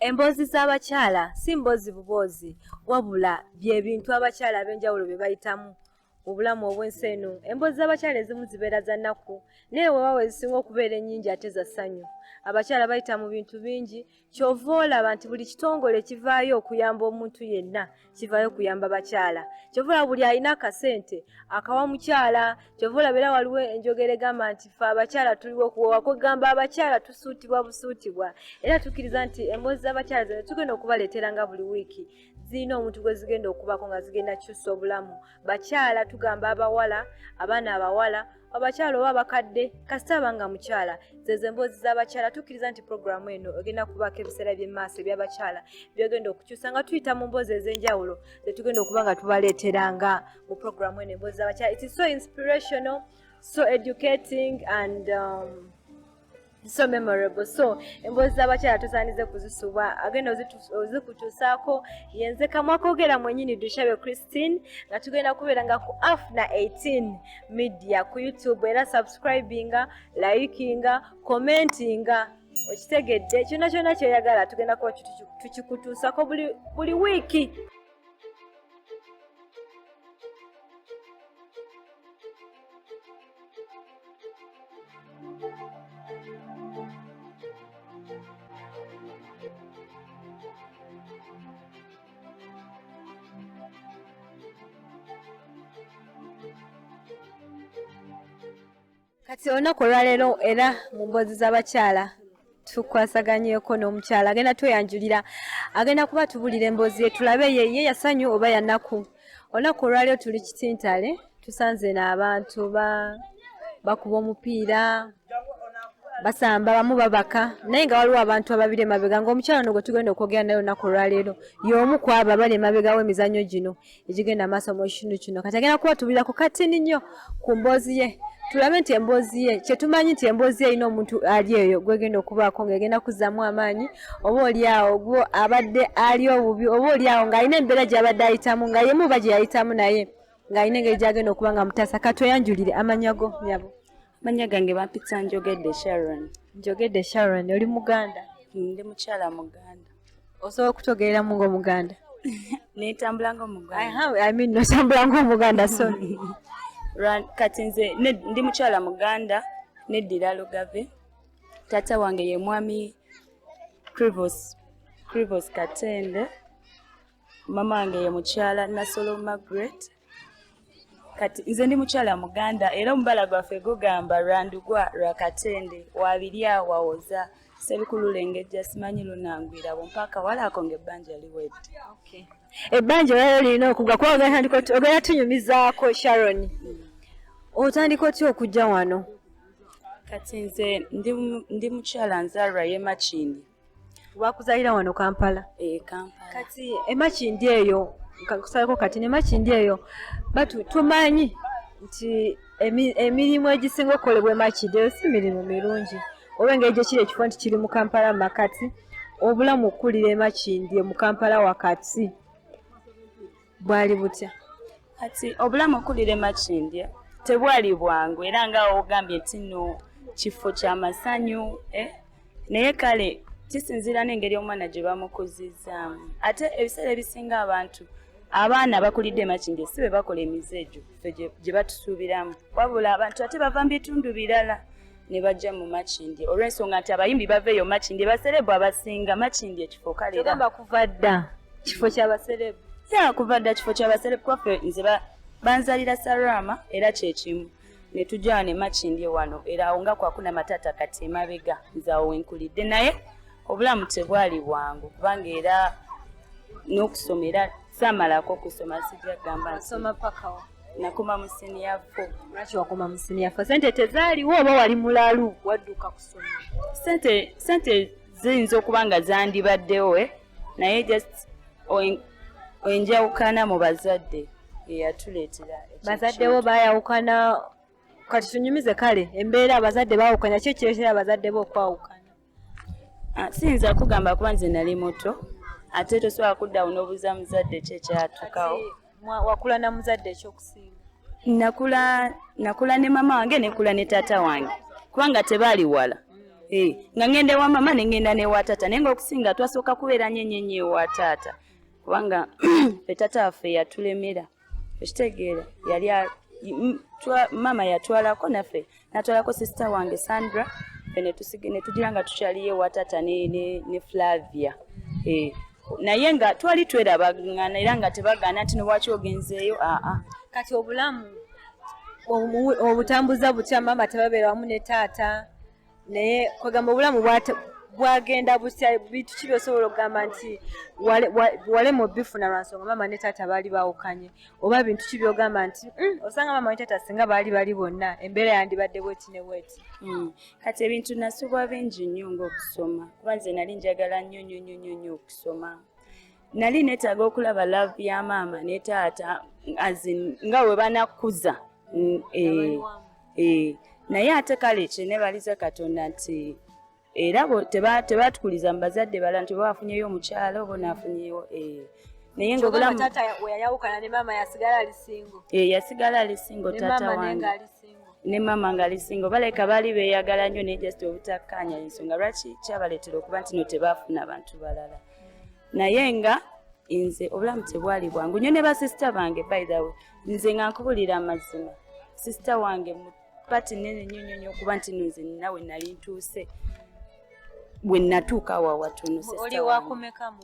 Emboozi z'abakyala si mboozi buboozi wabula bye bintu abakyala ab'enjawulo bye bayitamu mu bulamu obw'ensi eno. Emboozi z'abakyala ezimu zibeera za nnaku naye weewaawo ezisinga okubeera ennyingi ate za ssanyu. Abakyala bayita mu bintu bingi ky'ova olaba nti buli kitongole kivaayo okuyamba omuntu yenna kivaayo kuyamba bakyala. Ky'ova olaba buli alina akasente akawa mukyala. Ky'ova olaba era waliwo enjogera egamba nti ffe abakyala tuliwo okuwoowa, kwegamba abakyala tusuutibwa busuutibwa. Era tukkiriza nti emboozi z'abakyala zino tugenda okubaleetera nga buli wiiki zirina omuntu gwe zigenda okubako nga zigenda kukyusa obulamu. Bakyala tugamba abawala, abaana abawala, abakyala oba abakadde, kasita aba nga mukyala. Zezo emboozi z'abakyala. Tukkiriza nti puroguramu eno egenda kubaako ebiseera by'emaaso eby'abakyala byogenda okukyusa nga tuyita mu mboozi ez'enjawulo zetugenda okuba nga tubaleeteranga mu puroguramu eno emboozi z'abakyala. It is so inspirational, so educating and so memorable. So emboozi z'abakyala tusaanize kuzisubwa, agenda ozikutuusaako yenze kamwa koogera mwenyini Dushabe Christine, nga tugenda kubeera nga ku Afna 18 Media ku YouTube. Era subscribinga, likinga, commentinga, okitegedde, kyonna kyonna kyoyagala tugenda kuba tukikutuusako buli wiiki. Kati olunaku olwaleero era mu mboozi z'abakyala tukwasaganyeko n'omukyala agenda tweyanjulira, agenda kuba tubulira emboozi ye tulabe ye ye yasanyu oba yanaku. Olunaku olwaleero tuli Kitintale, tusanze n'abantu bakuba omupiira, basamba, bamu babaka, naye nga waliwo abantu ababiri emabega ng'omukyala ono gwe tugenda okwogera naye olunaku olwaleero y'omu ku abo abali emabega w'emizannyo gino egigenda maaso mu kitundu kino. Kati agenda kuba tubulirako katini nnyo ku mboozi ye, tulabe nti emboozi ye kyetumanyi nti emboozi ye erina omuntu ali eyo gwegenda okubaako ng'egenda kuzzaamu amaanyi, oba oli awo gwo abadde ali obubi, oba oli awo ng'alina embeera gy'abadde ayitamu nga yemu oba gye yayitamu naye ng'alina engeri gy'agenda okuba nga mutaasa. Katweyanjulire amannya go nyabo. Amannya gange bampita Njogedde Sharon. Njogedde Sharon, oli Muganda? Ndi mukyala Muganda. Osobola okutogereramu ng'Omuganda? Netambula ng'Omuganda. I mean, notambula ng'Omuganda, sorry. Kati nze ndi mukyala Muganda, neddira Lugave. Taata wange ye mwami Crivos Katende. Mama wange ye mukyala Nasolo Margaret. Kati nze ndi mukyala Muganda era omubala gwaffe gugamba Lwandugwa lwa Katende wabirya wawoza Sebikulu lengejja simanyi lunangwira bumpaka walako ng'ebbanja liwedde. Okay. Ebbanja olalo lirina okugwa kuba ogenda tunyumizaako Sharon. Otandika otya okujja wano? Kati nze ndi mukyala nzaalwa y'e Makindye. Wakuzalira wano Kampala? Kampala. Kati e Makindye eyo, nkusaleko kati ne Makindye eyo, batu tumanyi nti emirimu egisinga okukolebwa e Makindye eyo si mirimu mirungi, oba engeri gye kiri ekifo nti kiri mu Kampala mu makati, obulamu okukulira e Makindye mu Kampala wakati bwali butya? Kati obulamu okukulira e Makindye tebwali bwangu, era nga ogambye nti nno kifo kya masanyu, Naye kale kisinziira n'engeri omwana gye bamukuzizzaamu. Ate ebiseera ebisinga abantu abaana abakulidde e Makindye si be bakola emize egyo ffe gye batusuubiramu, wabula abantu ate bava mu bitundu birala ne bajja mu Makindye olw'ensonga nti abayimbi bava eyo Makindye, baserebu abasinga Makindye ekifo kale era Togamba kuva dda kifo ky'abaserebu? Ya, kuva dda kifo ky'abaserebu kuba ffe nze banzalira Sarama era kye kimu ne tujja wano e Makindye wano, era awo nga kwakuna matata kati emabega nze awo wenkulidde, naye obulamu tebwali bwangu kubanga era n'okusoma era saamalako okusoma, sijja kugamba nti Wasoma paka wa? Nakoma mu senior 4. Lwaki wakoma mu senior 4? Sente tezaaliwo oba wali mulalu wadduka kusoma? Sente ziyinza okuba nga zandibaddewo, naye just enjawukana mu bazadde eyatuleetera ekyo Bazadde bo ekintu. baayawukana, kati tunyumize kale embeera abazadde baawukana, ki ekireetera abazadde bo okwawukana? Siyinza kugamba kuba nze nali muto, ate tosobola kuddawo n'obuuza muzadde ki ekyatuukawo. Wakula na muzadde ekyokusinga? Nakula ne mama wange, nekula ne taata wange kubanga tebaali wala. Nga ngenda ewa mama ne ngenda n'ewa taata, naye ng'okusinga twasooka kubeera nnyo nnyo nnyo ewa taata, kubanga ffe taata waffe yatulemera, okitegeera? Yali maama yatwalako naffe, natwalako sister wange Sandra, ffe ne tugira nga tukyaliyo ewa taata ne Flavia. Naye nga twali twerabagana era nga tebagaana nti nowaki ogenzeeyo, aa. Kati obulamu obutambuza butya? Maama tebabeera wamu ne taata, naye kwegamba obulamu bwagenda butya? Bintu ki byosobola okugamba nti walema obifuna lwa nsonga maama ne taata baali bawukanye, oba bintu ki byogamba nti, osanga maama ne taata singa baali bali bonna, embeera yandibadde bweti ne bweti"? Kati ebintu nasubwa bingi nnyo, ng'okusoma, kuba nze nali njagala nnyo nnyo nnyo nnyo nnyo okusoma. Nali neetaaga okulaba love ya maama ne taata, as in, nga we banakuza. Naye ate kale kyenebaliza Katonda nti era tebatukuliza mu bazadde balala nti oba wafunyeyo omukyala oba onaafunyeyo, naye nga Kyogamba obulamu taata we yayawukana ne maama yasigala ali single? Yasigala ali single. Ne Taata maama naye wange ng'ali single. Ne maama ng'ali single. Baleka baali beeyagala nnyo, naye just obutakkaanya ensonga lwaki kyabaleetera okuba nti no tebaafuna bantu balala. Naye nga nze obulamu tebwali bwangu nnyo ne basisita bange. By the way, nze nga nkubulira amazima, sister wange mu part nene nnyo nnyo nnyo okuba nti no nze nawe nali ntuuse bwe natuuka awo awatono. Oli Sister wange. Wakumeka mu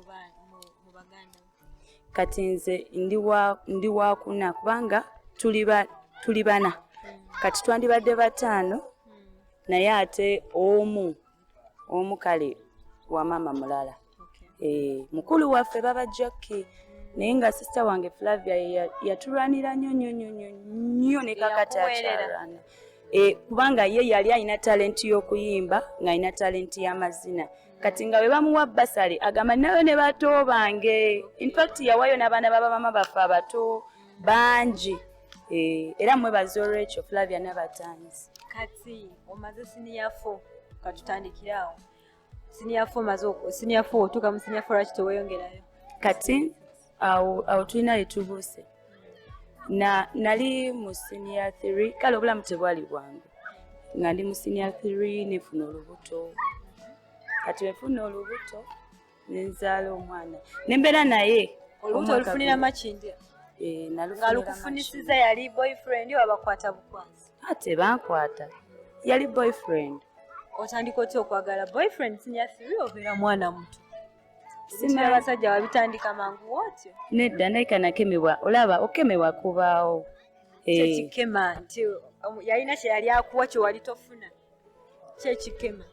baganda? Kati nze ndi wakuna, kubanga tuli bana. Kati twandibadde bataano, naye ate omu kale wa maama mulala. Mukulu waffe baba Jackie, naye nga sister wange Flavia ye yatulwanira nnyo nnyo nnyo nnyo nnyo ne kakati Yakuweerera. akyalwana. Kubanga ye yali alina talenti y'okuyimba, ng'alina talenti y'amazina. Kati nga bwe bamuwa bursary agamba nayo ne bato bange. Infact yawayo n'abaana babamama baffe abato bangi. Era mwebaza olwekyo Flavia n'abatanzi. Kati omaze senior 4, katutandikire awo. Senior 4 omaze, senior 4 otuuka mu senior 4, lwaki teweyongerayo? Kati awo tulina letubuuse na nali mu senior 3. Kale obulamu tebwali bwangu. Nga ndi mu senior 3 nefuna olubuto. Kati wenfuna olubuto nenzaala omwana nembeera naye Olubuto omwaka olufunira gumu. Makindye? Eh, nalufunira Nga lukufunisiza yali boyfriend oba bakwata bukwazi? Ate bankwata, yali boyfriend. Otandika otya okwagala boyfriend senior 3, obeera mwana muto? Simanyi. Abasajja wabitandika mangu wotyo? Nedda, ndabika nakemebwa. Olaba okemebwa kubaawo. Kyekikema nti yalina kye yali akuwa kye wali tofuna, kyekikema?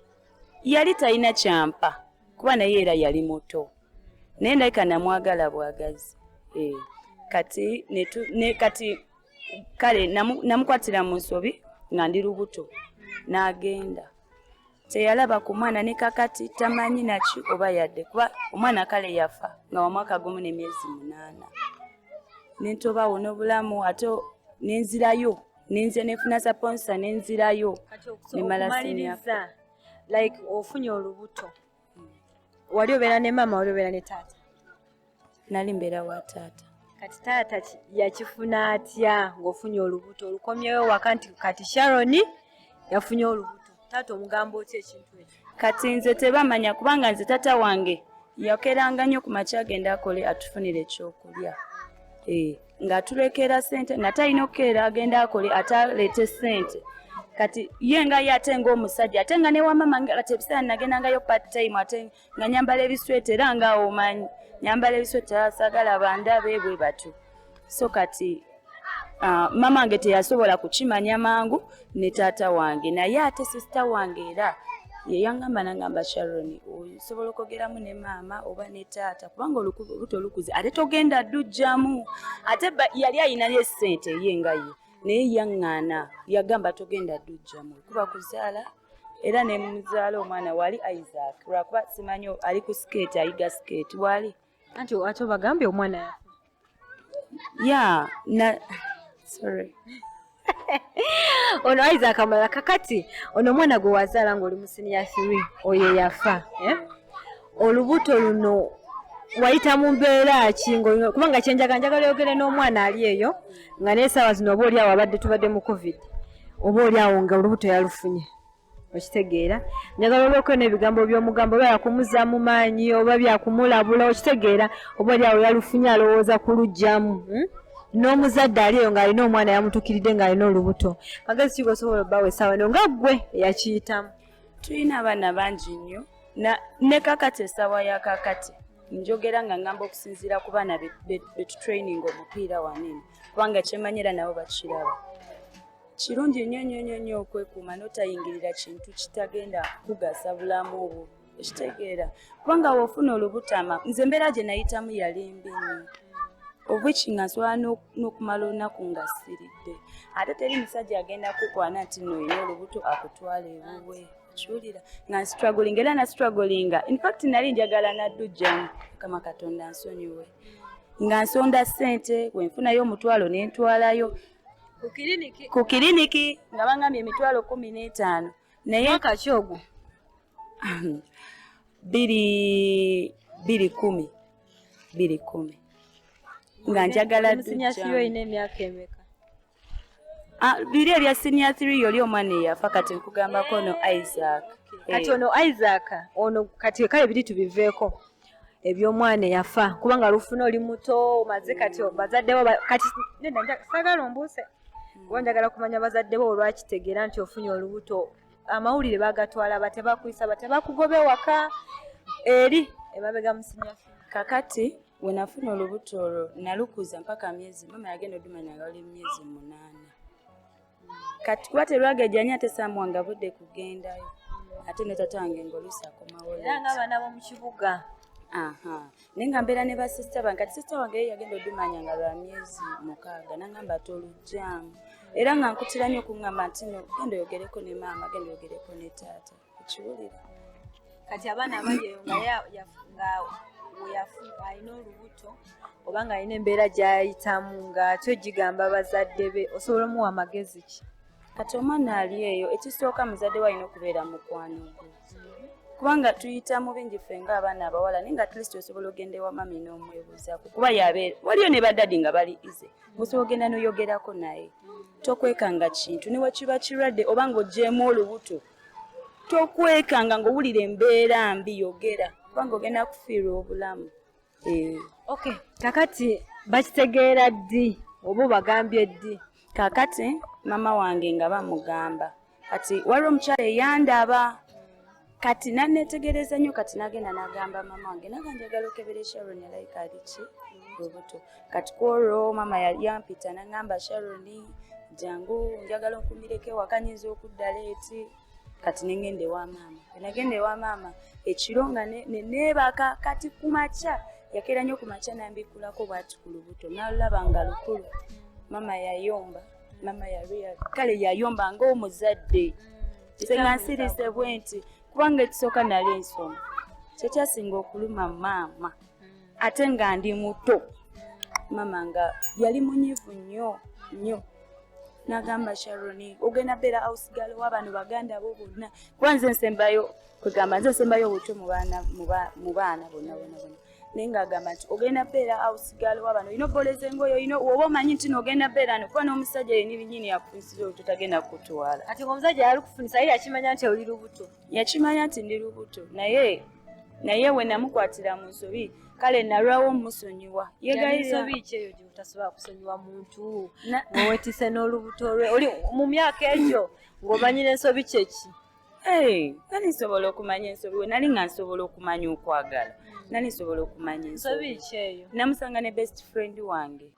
Yali talina kyampa, kuba naye era yali muto, naye ndabika namwagala bwagazi. Kati kati kale namukwatira mu nsobi nga ndi lubuto, n'agenda, teyalaba ku mwana ne kakati tamanyi naki oba yadde, kuba omwana kale yafa nga wa mwaka 1 n'emyezi 8. Nentobaawo n'obulamu, ate nenzirayo, nenzira nenfuna sponsor, nenzirayo Kati nemala okumaliriza, like ofunye olubuto, wali obeera ne maama, wali obeera ne taata? Nali mbeera wa taata. Kati taata yakifuna atya ng'ofunye olubuto, olukomyewo waka nti kati Sharon yafunye olubuto? Taata omugamba otya ekintu ekyo? Kati nze tebamanya, kubanga nze taata wange yakeranga nnyo ku makya agenda akole atufunire ekyokulya. Ng'atulekera sente, nga talina okukeera agenda akole ate aleete sente. Kati ye nga ye ate ng'omusajja, ate nga newamama, kati ebiseera nagendangayo part time, ate nga nyambala ebisweta, era nga omanyi nyambala ebisweta, saagala bandabe bwe batyo. So kati mama wange teyasobola kukimanya mangu ne taata wange, naye ate sister wange era yeyaŋŋamba, nangamba, "Sharon, osobola okwogeramu ne maama oba ne taata, kubanga olubuto olukuze ate togenda ddujjamu." Ate yali ayinayo essente ye nga ye, naye yaŋŋaana, yagamba togenda ddujjamu kuba kuzaala. Era ne muzaala omwana wali Isaac, lwakuba simanyi ali ku skate, ayiga skate wali. Anti ate obagambye omwana yafa. Ya na sorry. Ono Isaac amala. Kakati ono omwana gwe wazaala ng'oli mu senior 3, oyo yafa, eh? Olubuto luno wayita mu mbeera ki kubanga kyenjaga njagala oyogere n'omwana ali eyo nga n'essaawa zino oba oli awo abadde tubadde mu COVID, oba oli awo nga olubuto yalufunye. Okitegeera, njagala olweko n'ebigambo by'omugambo oba yakumuzza mu maanyi oba byakumulabula. Okitegeera, oba oli awo yalufunye alowooza kulugjamu, N'omuzadde ali eyo ng'alina omwana yamutuukiridde ng'alina olubuto, magezi ki gosobola obbawa essaawa eno nga ggwe eyakiyitamu? Tulina abaana bangi nnyo ne kakati, essaawa ya kakati njogera nga ngamba okusinziira ku baana betutraining omupiira wanene, kubanga kyemanyi era nabo bakiraba. Kirungi nnyo nnyo nnyo nnyo okwekuuma n'otayingirira kintu kitagenda kugasa bulamu obwo. Okitegeera, kubanga woofuna olubuto, nze embeera gye nayitamu yali mbi nnyo, of which nga nsobola n'okumala olunaku nga siridde. Ate teri musajja agenda kukwana nti nno olina olubuto akutwala ewuwe. Kiwulira nga nstrugglinga, era nastrugglinga. Infact nali njagala naddujjamu, Mukama Katonda nsonyiwe, nga nsonda ssente, bwenfunayo 10,000 nentwalayo ku kiriniki nga bangambye 150,000, naye Mwaka ki ogwo? 2010, 2010, nga njagala Musinyasiyo olina emyaka emeka? Ah, biri ebya senior 3, oli omwana eyafa. Kati nkugambako no Isaac. Kati ono Isaac ono, kati kale biri tubiveeko eby'omwana eyafa, kubanga lufuna oli muto omaze. Kati bazadde bo kati nedda, saagala ombuuse, kuba njagala kumanya bazadde bo olwakitegeera nti ofunye olubuto, amawulire bagatwala bate? Bakuyisa bate? Bakugoba ewaka eri emabega mu senior? Kakati we nafuna olubuto olwo nalukuza mpaka myezi, mama yagenda odumanya nga luli myezi 8. Kati kuba terwagejjanye, ate saamuwanga budde kugendayo, ate ne tata wange ng'oluusi akomawo Era late. ng'abaana b'omu kibuga. Aha, naye nga mbeera ne basisita bange. Kati sisita wange ye yagenda odumanya nga lwa myezi 6, nangamba tolugyamu, era nga nkutira nnyo okuŋŋamba nti no genda oyogereko ne maama, genda oyogereko ne taata. Okiwulira? Kati abaana abali eyo nga nga alina olubuto oba nga alina embeera gy'ayitamu ng'atyo gigamba bazadde be, osobola omuwa amagezi ki? Kati omwana ali eyo, ekisooka muzadde we alina okubeera mukwano gwe, kubanga tuyita mu bingi ffe ng'abaana abawala, naye nga at least osobola ogenda ewa mami n'omwebuuzaako, kuba yabeera waliyo ne badaddy nga bali easy, osobola ogenda n'oyogerako naye. Tokwekanga kintu, ne wekiba kirwadde oba ng'oggyeemu olubuto, tokwekanga. Ng'owulira embeera mbi, yogera, kubanga ogenda kufiirwa obulamu. Eh. Okay, kakati bakitegeera ddi oba obagambye ddi? Kaakati maama wange nga bamugamba, kati waliwo omukyala eyandaba, kati naneetegereza nnyo, kati nagenda n'agamba maama wange, naga njagala okebere Sharon, alayika aliki lubuto. Kati kwolwo maama yampita naŋŋamba, "Sharon, jangu, njagala onkumireko ewaka, nyinza okudda late." Kati nengenda ewa maama. Nagenda ewa maama ekiro nga neneebaka. Kati kumakya yakeera nnyo, kumakya nambikkulako bwati ku lubuto, nalulaba nga lukulu. Maama yayomba, maama yali kale yayomba ng'omuzadde. Nze nga nsirise bwe nti, kubanga ekisooka nali nsoma, kyekyasinga okuluma maama, ate nga ndi muto. Maama nga yali munyiivu nnyo nnyo, nagamba, "Sharon, ogenda beera house girl wa bano baganda bo bonna," kuba nze nsembayo, kwegamba nze nsembayo obuto mu baana bonna bonna bonna. Naye ng'agamba nti ogenda beera house girl wa bano, olina oboleza engoye, olina oba omanyi nti noogenda beera no, kuba n'omusajja yennyini nyini yakufunisiza olubuto tagenda kukutwala. Kati ng'omusajja yalikufunisa ye yakimanya nti oli lubuto? Yakimanya nti ndi lubuto, naye we namukwatira mu nsobi, kale nalwawo musonyiwa. Nsobi ki eyo gy'otasobola kusonyiwa muntu ng'owetise n'olubuto lwe, oli mu myaka egyo ng'omanyira ensobi kyeki? Nali nsobola okumanya ensobi we nali nga nsobola okumanya okwagala, nali nsobola okumanya ensobi ki eyo? Namusanga ne best friend wange.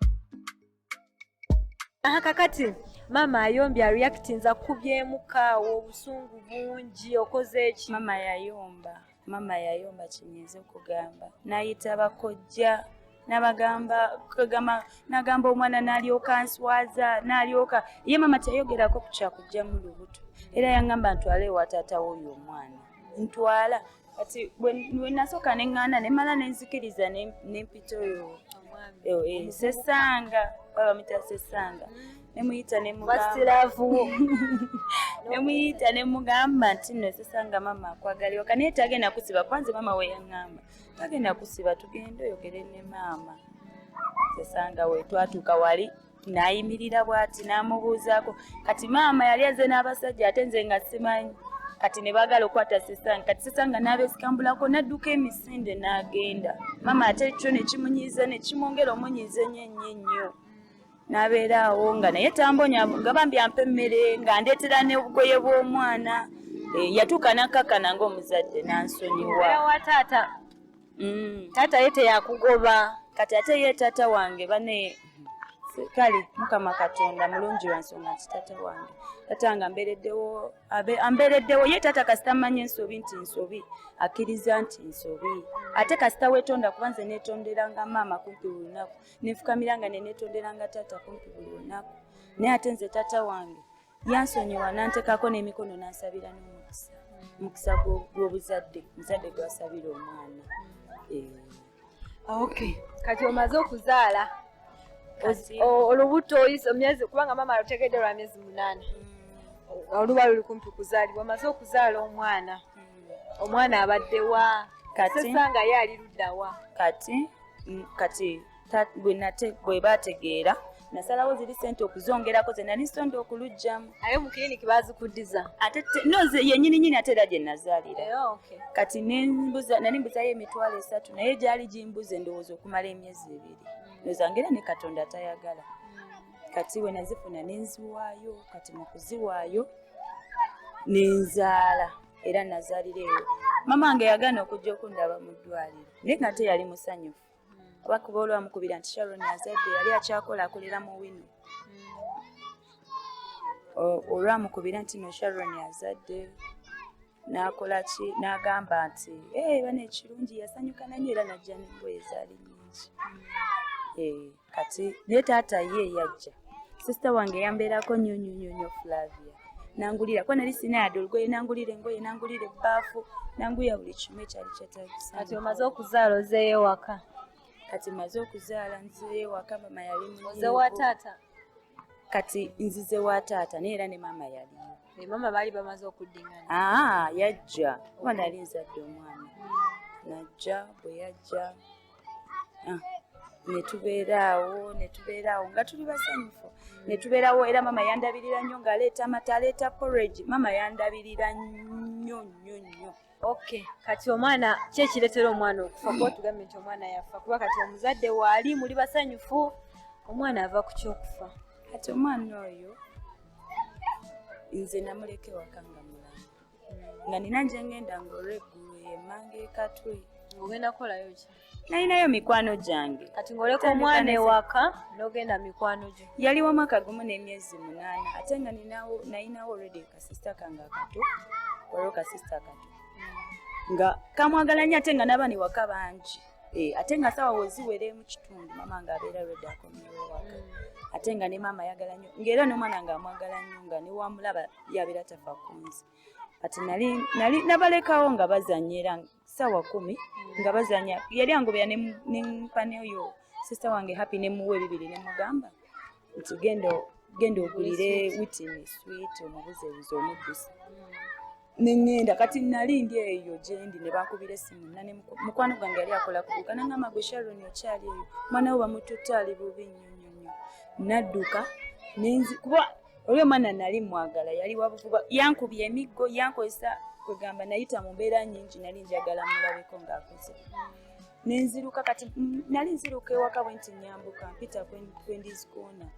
Aha, kakati maama ayombye, areactinza, kubyemukaawo obusungu bungi, okoze eki? Maama yayomba, maama yayomba, kinyinza okugamba nayita bakojja nabagamba, kagamba nagamba omwana n'alyoka nswaza n'alyoka ye. Maama teyayogerako ku kyakugjamu lubuto, era yaŋŋamba ntwale ewa taata w'oyo omwana, ntwala. Kati bwe nasooka neŋŋaana, nemala nenzikiriza, nempita oyo Sesanga, baba bamuyita Sesanga, nemuyita nemuyita nemugamba nti nno Sesanga, maama akwagala ewaka, naye tagenda kusiba, kwanze maama we yaŋŋamba tagenda kusiba, tugende oyogere ne maama. Sesanga we twatuuka wali n'ayimirira bw'ati n'amubuuzaako. Kati maama yali aze n'abasajja, ate nze nga simanyi. Kati ne baagala okukwata Sesanga, kati Sesanga n'abeesikambulako n'adduka emisinde n'agenda. Maama ate kyo ne kimunyiiza ne kimwongera omunyiiza ennyo ennyo ennyo. N'abeera awo nga naye tambonya, nga bambi ampa emmere, nga ndeetera n'obugoye bw'omwana. Yatuuka n'akkakkana ng'omuzadde n'ansonyiwa. Era wa taata. Taata ye teyakugoba. Kati ate ye taata wange bane, kale Mukama Katonda mulungi wa nsonga nti taata wange, taata wange ambeereddewo, ambeereddewo. Ye taata kasita amanya ensobi nti nsobi, akkiriza nti nsobi. Ate kasita weetonda, kuba nze neetonderanga maama kumpi buli lunaku, nenfukamira nga neneetonderanga taata kumpi buli lunaku. Naye ate nze taata wange yansonyiwa n'anteekako n'emikono n'ansabira n'omukisa, omukisa gw'obuzadde, omuzadde gw'asabira omwana. Okay, kati omaze okuzaala, olubuto oyise emyezi, kubanga maama alutegedde lwa myezi 8, oluba luli kumpi kuzaalibwa. Omaze okuzaala omwana, omwana abaddewa? Sesanga ye ali luddawa? Kati bwe baategeera, nasalawo ziri sente okuzongerako ze nali sonda okuluggyamu. Aye mu kiriniki baazikuddiza? Ate no, nze yennyini nyini ate era gye nazaalira. Kati nali mbuzayo 30,000, naye gyali gimbuze ndowooza okumala emyezi 2. Ndowooza ngera ne Katonda tayagala. Kati we nazifuna ne nziwaayo. Kati mu kuziwaayo ne nzaala, era nazaalira eyo. Maama wange yagaana okujja okundaba mu ddwaliro, naye nga ate yali musanyufu kuba olwamukubira nti Sharon azadde, yali akyakola, akolera mu Wino. Olwamukubira nti no Sharon azadde, n'akola ki, n'agamba nti bana ekirungi, yasanyuka nanyo era najja n'engoye zaali nnyingi. Kati naye taata ye yajja. Sisita wange yambeerako nnyo nnyo nnyo nnyo, Flavia, nangulira kuba nali sina yadde olugoye, nangulira engoye, nangulira ebbaafu, nangulira buli kimu ekyali kyetaagisa. Kati omaze okuzaala, ozeeyo ewaka? Kati maze okuzaala, nzizeeyo ewaka. Mama yali Oze wa taata? Kati nzize wa taata, naye era ne maama yaliyo. Maama baali bamaze okuddingana? Aa, yajja kuba nali nzadde omwana, najja. Bwe yajja, ne tubeera awo nga tuli basanyufu, ne tubeerawo. Era maama yandabirira nnyo, ng'aleeta amata, aleeta porridge. Maama yandabirira nnyo nnyo nnyo. Okay, kati omwana ki ekireetera omwana okufa? Kuba tugambye nti omwana yafa, kuba kati omuzadde waali muli basanyufu, omwana ava ku kyokufa. Kati omwana oyo nze namuleka ewaka nga mulamu, nga nina gye ngenda nga olweggulo emmanga ekatwe. Ng'ogenda kukolayo ki? Nalinayo mikwano gyange. Kati ng'oleka omwana ewaka n'ogenda mikwano gyo? Yali wa mwaka 1 n'emyezi 8, ate nga ninawo, nayinawo already kasisita kange akato. Waliwo kasisita akato nga kamwagala nnyo, ate nga n'abaana ewaka bangi. Ate nga sawa weziwera mu kitundu, mama nga abeera ready akomyewo ewaka, ate nga ne maama ayagala nnyo, ng'era n'omwana nga amwagala nnyo, nga newamulaba yabeera tafa ku nze. Kati nali nabalekawo nga bazanya, era sawa 10 nga bazanya. Yali angobera nempa n'oyo sisita wange Happy, nemuwa ebibiri, nemugamba nti genda ogulire Witini sweet, omubuzebuze, omuddusa. Neŋŋenda. Kati nali ndi eyo gyendi, ne bankubira essimu nane mukwano gwange yali akola kuduuka, nangamba, "Gwe Sharon, okyali eyo? Mwana wo bamututte, ali bubi nnyo nnyo nnyo." Nadduka nenzi kuba oli omwana nali mwagala, yali wabuvuba, yankubye emiggo, yankozesa, kwegamba nayita mu mbeera nnyingi, nali njagala mulabeko ng'akoze. Nenziruka. Kati nali nziruka ewaka bwe nti nyambuka mpita Kwendiz Corner,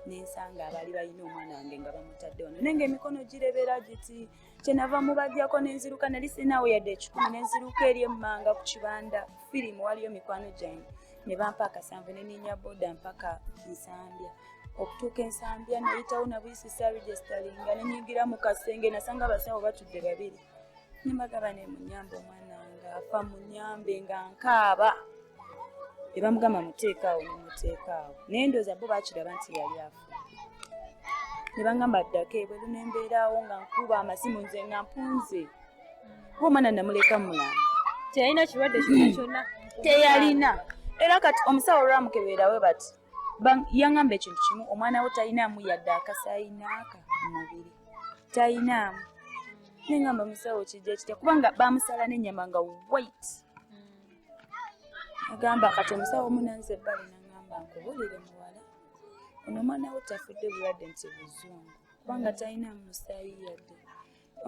nensanga abaali balina omwana wange nga bamutadde wano, naye nga emikono girebera giti. Kyenava mubajjako nenziruka, nali sinaawo yadde 100, nenziruka eri emmanga ku kibanda firimu, waliyo mikwano gyange, ne bampa akasanvu, neninya boda mpaka Nsambya. Okutuuka Ensambya nayitawo nabuyisisa registeringa, nenyingira mu kasenge, nasanga abasawo batudde babiri, nembagaba ne munyambe, omwana wange afa, munyambe, nga nkaaba. Ne bamugamba muteekaawo, nemuteekaawo, naye ndowooza bo bakiraba nti yali afa, ne bangamba ddako ebweru. Nembeeraawo nga nkuba amasimu, nze nga mpunze kuba omwana namuleka mulamu. Teyalina kirwadde kyonna kyonna? Teyalina. Era kati omusawo olwamukeberawe bati yaŋŋamba ekintu kimu: omwana wo talinaamu yadde akasaayi naaka mu mubiri, talinaamu. Neŋŋamba, musawo, kijja kitya kubanga bamusala n'ennyama nga white? Agamba kati omusawo omu nanze ebbali, naŋŋamba, "Nkubulire muwala, ono omwana wo tafudde bulwadde nti buzungu, kubanga talina musaayi yadde.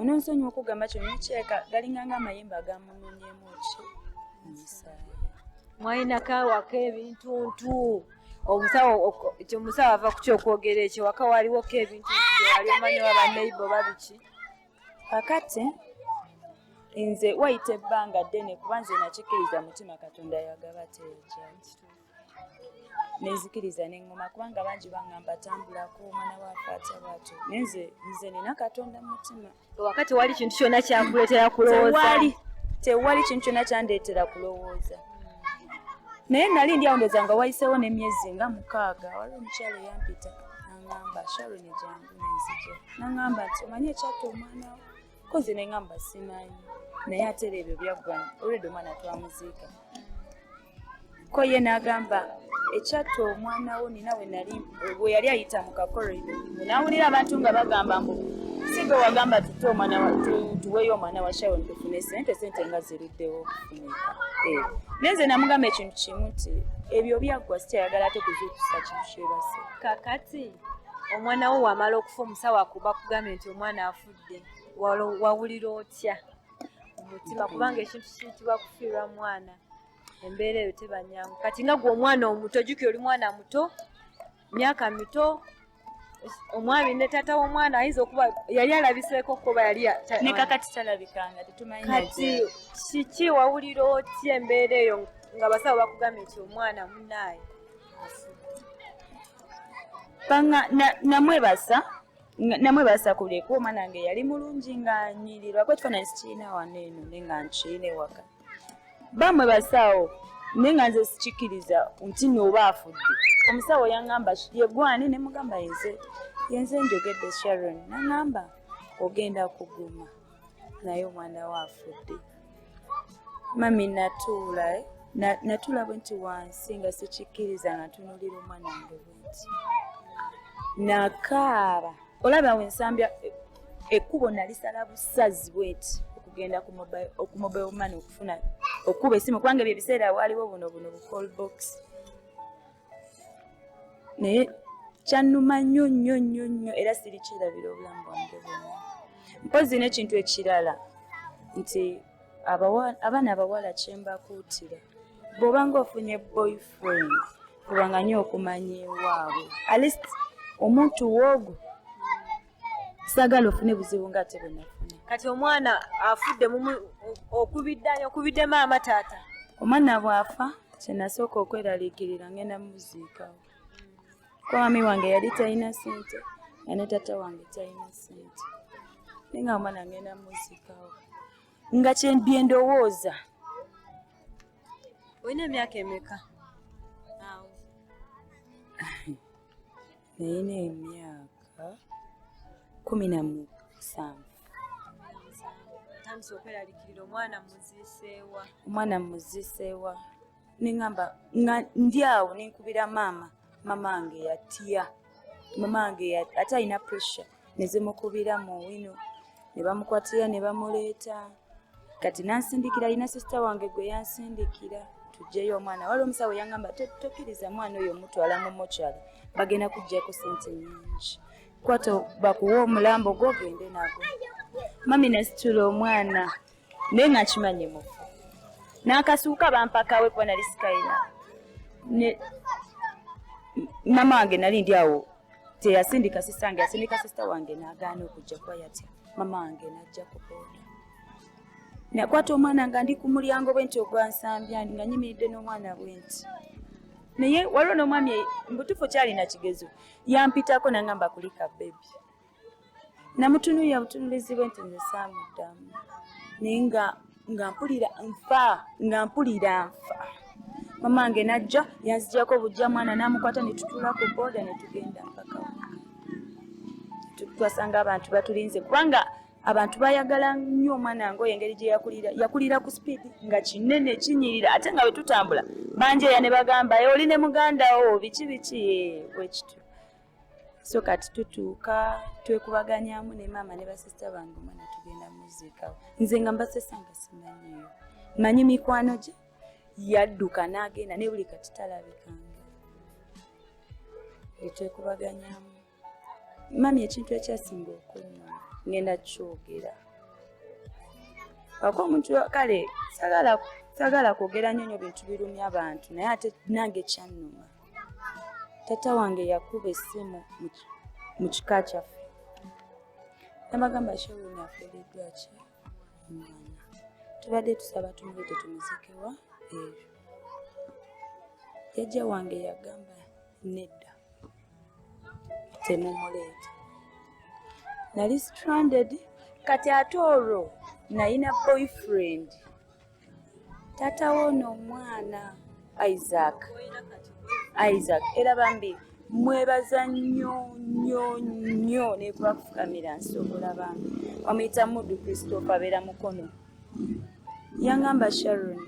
Ononsonyiwa okugamba kino, nekyeka galinga nga amayembe agamunonyeemu ki omusaayi. Mwalinako awaka ebintuntu? Omusawo omusawo ava ku kyokwogera ekyo, waka waliwoko ebintuntu byewali omanyi oba baneibo babiki? Kakati nze wayita ebbanga ddene, kuba nze nakikkiriza mutima Katonda yagaba teyajja, nenzikiriza neŋŋoma, kubanga bangi baŋŋamba tambulako omwana waafe atya bwatyo, naye nze nina Katonda mu mutima. Ewaka tewali kintu kyonna kyakuleetera kulowooza? Tewali kintu kyonna kyandeetera kulowooza, naye nali ndi awo ndowooza nga wayiseewo n'emyezi nga 6, waliwo omukyala eyampita naŋŋamba, "Sharon, jangu." Nenzija, naŋŋamba nti, "Omanyi ekyatta omwana wo?" Ko nze neŋŋamba simanyi, naye ate era ebyo byaggwa olwedde, omwana twamuziika. Ko ye n'agamba, "Ekyatta omwana wo, nina we nali bwe yali ayita mu kacorridor, n'awulira abantu nga bagamba mbu siga wagamba tutte omwana tuweeyo omwana wa Sharon tufune sente, sente nga ziruddewo okufunika." Eh, naye nze namugamba ekintu kimu nti ebyo byaggwa, sikyayagala ate kuzuukusa kintu kyebase. Kakati omwana wo wamala okufa, omusawo akuba kugambye nti omwana afudde, wawulira otya omutima? Kubanga ekintu kiyitibwa kufiirwa mwana, embeera eyo teba nyangu. Kati nga gwe omwana omuto, jjukira oli mwana muto, myaka mito, omwami ne taata w'omwana ayinza okuba yali alabiseeko kuba yali Ne kakati talabikanga, tetumanyi. Kati kiki, wawulira otya embeera eyo nga basawo bakugambye nti omwana munaaye? Banga namwebasa kuleka omwana wange yali mulungi nga nyirirwa, kuba ekifaananyi sikirina wano eno, naye nga nkirina ewaka. Bamwebasaawo, naye nga nze sikikiriza nti nooba afudde. Omusawo yaŋŋamba, "Yegwani?" Ne mugamba, "Yenze, yenze njogedde Sharon." Naŋŋamba, "Ogenda kuguma, naye omwana we afudde." Mami, natuula natuula bwe nti wansi nga sikikkiriza, nga ntunuulira omwana wange bwe nti, nakaaba. Olaba wensambya ekkubo nalisala busazi bweti okugenda ku mobile money okufuna okuba esimu, kubanga ebyo ebiseera waaliwo buno buno bu call box. Naye kyannuma nnyo nnyo nnyo nnyo, era sirikyerabira obulamu bwange bwonna. Mpozi n'ekintu ekirala nti abaana abawala kyembakuutira, bw'obanga ofunye boyfriend, kubanga nnyo okumanya ewaabwe, at least omuntu woogwo, saagala ofune buzibu nga ate bwe nafuna. Kati omwana afudde, okubidde ani? Okubidde maama, taata? Omwana bw'afa, kyenasooka okweraliikirira, ngenda muziikawo, kuba mami wange yali talina ssente, nga ne taata wange talina ssente, naye nga omwana ngenda muziikawo, nga bye ndowooza. Olina emyaka emeka awo? Nayina emyaka 17. Tandise okweraliikirira omwana muziiseewa. Omwana muziiseewa, neŋamba nga ndi awo nenkubira maama. Maama wange yatya, maama wange ate alina pressure, nezimukubira mu wino ne bamukwatira ne bamuleeta. Kati nansindikira, alina sister wange gwe yansindikira tugyeyo omwana. Waliwo omusawo yaŋŋamba, "Tokkiriza mwana oyo omutwala mu mokyala, bagenda kuggyako sente nyingi. Kwata bakuwa omulambo gwogende nago." Mami, nasitula omwana, naye nga nkimanyi mufu, n'akasuuka bampakawe kuba nali sikayina. Ne mama wange nali ndi awo, teyasindika sister wange, yasindika sister wange n'agaana okujja kuba yatya. Mama wange n'ajja ku booda, nakwata omwana nga ndi ku mulyango bwe nti ogwansambya, nga nyimiridde n'omwana bwe nti. Naye waliwo n'omwami, mubutuufu kyalina kigezo, yampitako nangamba, "Kulika baby." Namutunuulira butunuulizi bwe nti, nze saamuddamu, naye nga mpulira nfa, nga mpulira nfa. Mama wange najja, yanzijako bujja mwana, namukwata ne tutuula ku booda ne tugenda mpaka waka. Twasanga abantu batulinze, kubanga abantu bayagala nnyo omwana wange oyo, engeri gye yakulira, yakulira ku speed, nga kinene kinyirira, ate nga bwe tutambula banjeya ne bagamba, "Eh, oli ne muganda wo," biki biki, eh, bwe kityo. So kati tutuuka twekubaganyamu ne maama ne basista bange, omwana tugenda muziikawo. Nze nga mbasesa nga simanyiyo, manyi mikwano gye, yadduka n'agenda, ne buli kati talabikanga. Etwekubaganyamu. Mami, ekintu ekyasinga okunnuma, ngenda kyogera. Wako omuntu kale sagala kwogera nnyo nnyo bintu birumya abantu, naye ate nange kyannuma. Taata wange yakuba essimu mu kika kyaffe, nabagamba Sharon afiiriddwa ki omwana, tubadde tusaba tumuleete tumuzikewa eyo. Jjajja wange yagamba nedda, temumuleeta. Nali stranded. Kati ate olwo nalina boyfriend, taata woono omwana Isaac. Isaac era bambi mwebaza nnyo nnyo nnyo, nekuba kufukamira nsobola. Bambi bamuyita Mudu Christopher, abeera Mukono. Yaŋŋamba, "Sharon,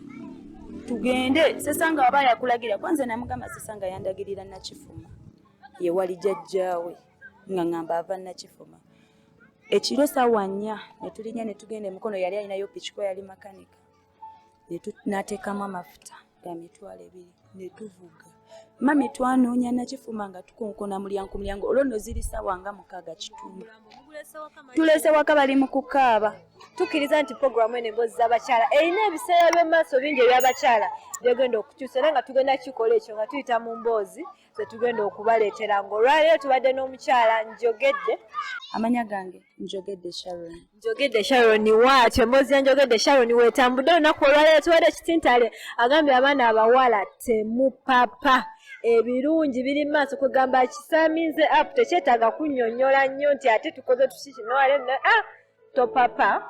tugende Sesanga waba yakulagira." Kwanza namugamba Sesanga yandagirira Nakifuma, yewali jjajjaawe, nga ŋŋamba ava Nakifuma. Ekiro saawa 4 ne tulinnya ne tugenda Emukono. Yali alinayo piki kuba yali makanika, n'ateekamu amafuta ga 20,000 ne tuvuga. Mami, twanoonya Nakifuma nga tukonkona mulyango ku mulyango. Olwo nno ziri ssaawa nga 6 kitundu, tulese waka bali mu kukaaba. Tukkiriza nti puroguramu eno, Emboozi z'Abakyala, erina ebiseera by'emaaso bingi eby'abakyala byegenda okukyusa, era nga tugenda kukikola ekyo nga tuyita mu mboozi zetugenda okubaleetera. Ng'olwaleero tubadde n'omukyala Njogedde. Amanya gange Njogedde Sharon. Njogedde Sharon waatyo. Emboozi ya Njogedde Sharon weetambudde olunaku olwaleero. Tubadde Kitintale, agambye abaana abawala temupapa, ebirungi biri mu maaso. Kwegamba kisaaminze up, tekyetaaga kunnyonnyola nnyo nti ate tukoze tuki kino ale ah, topapa,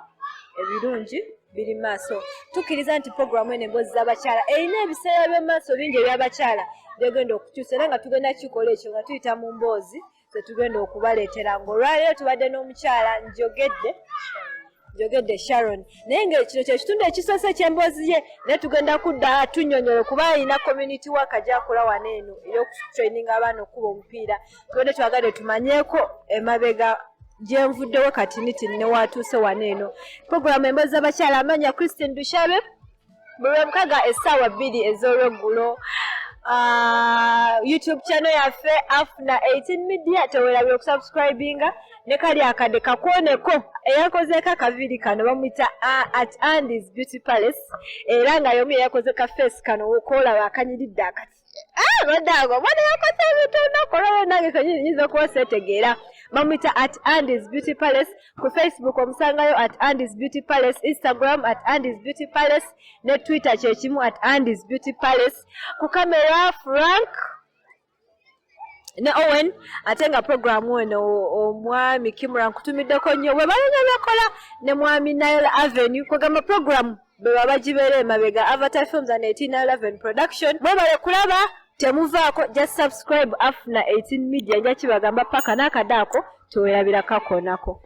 ebirungi biri maaso. Tukkiriza nti puroguramu eno, Emboozi z'Abakyala, erina ebiseera by'emaaso bingi eby'abakyala byegenda okukyusa, era nga tugenda kukikola ekyo nga tuyita mu mboozi zetugenda okubaleetera. Ng'olwaleero tubadde n'omukyala Njogedde Sharon, naye nga kino kyekitundu ekisoose eky'emboozi ye, naye tugenda kudda tunnyonnyole kuba alina community work gy'akola wano eno ey'okutraininga abaana okukuba omupiira. Tubadde twagadde tumanyeeko emabega gyenvuddewo katinitini ne watuuse wano eno. Puroguramu Emboozi z'Abakyala, amanya Christine Dushabe, buli lwemukaga essaawa 2 ez'olweggulo. YouTube channel yaffe Afuna 18 Media, tewerabira okusubscribinga ne kali akadde kakwoneko. Eyakozeeko akaviiri kano bamuyita at Andys Beauty Palace, era nga yomu yeyakoze ka face kano koolaba akanyiridde akati. Badde ago omwana yakoze ebintu olunaku olwaleero, nange kenyini nyinza okuba seetegeera. Bamuyita at Andys Beauty Palace. Ku Facebook omusangayo at Andys Beauty Palace, Instagram at Andys Beauty Palace, ne Twitter kyekimu at Andys Beauty Palace. Ku kamera Frank ne Owen, ate nga programu eno omwami Kimura nkutumiddeko nnyo, bwe balina byakola ne mwami Nile Avenue. Kwegamba programu bwe baba bagibeera emabega, Avatar Films and 1811 Production. Mwebale kulaba, temuvaako, just subscribe Afuna 18 Media. Nja kibagamba paka n'akadde ako, tewerabira kakoonako.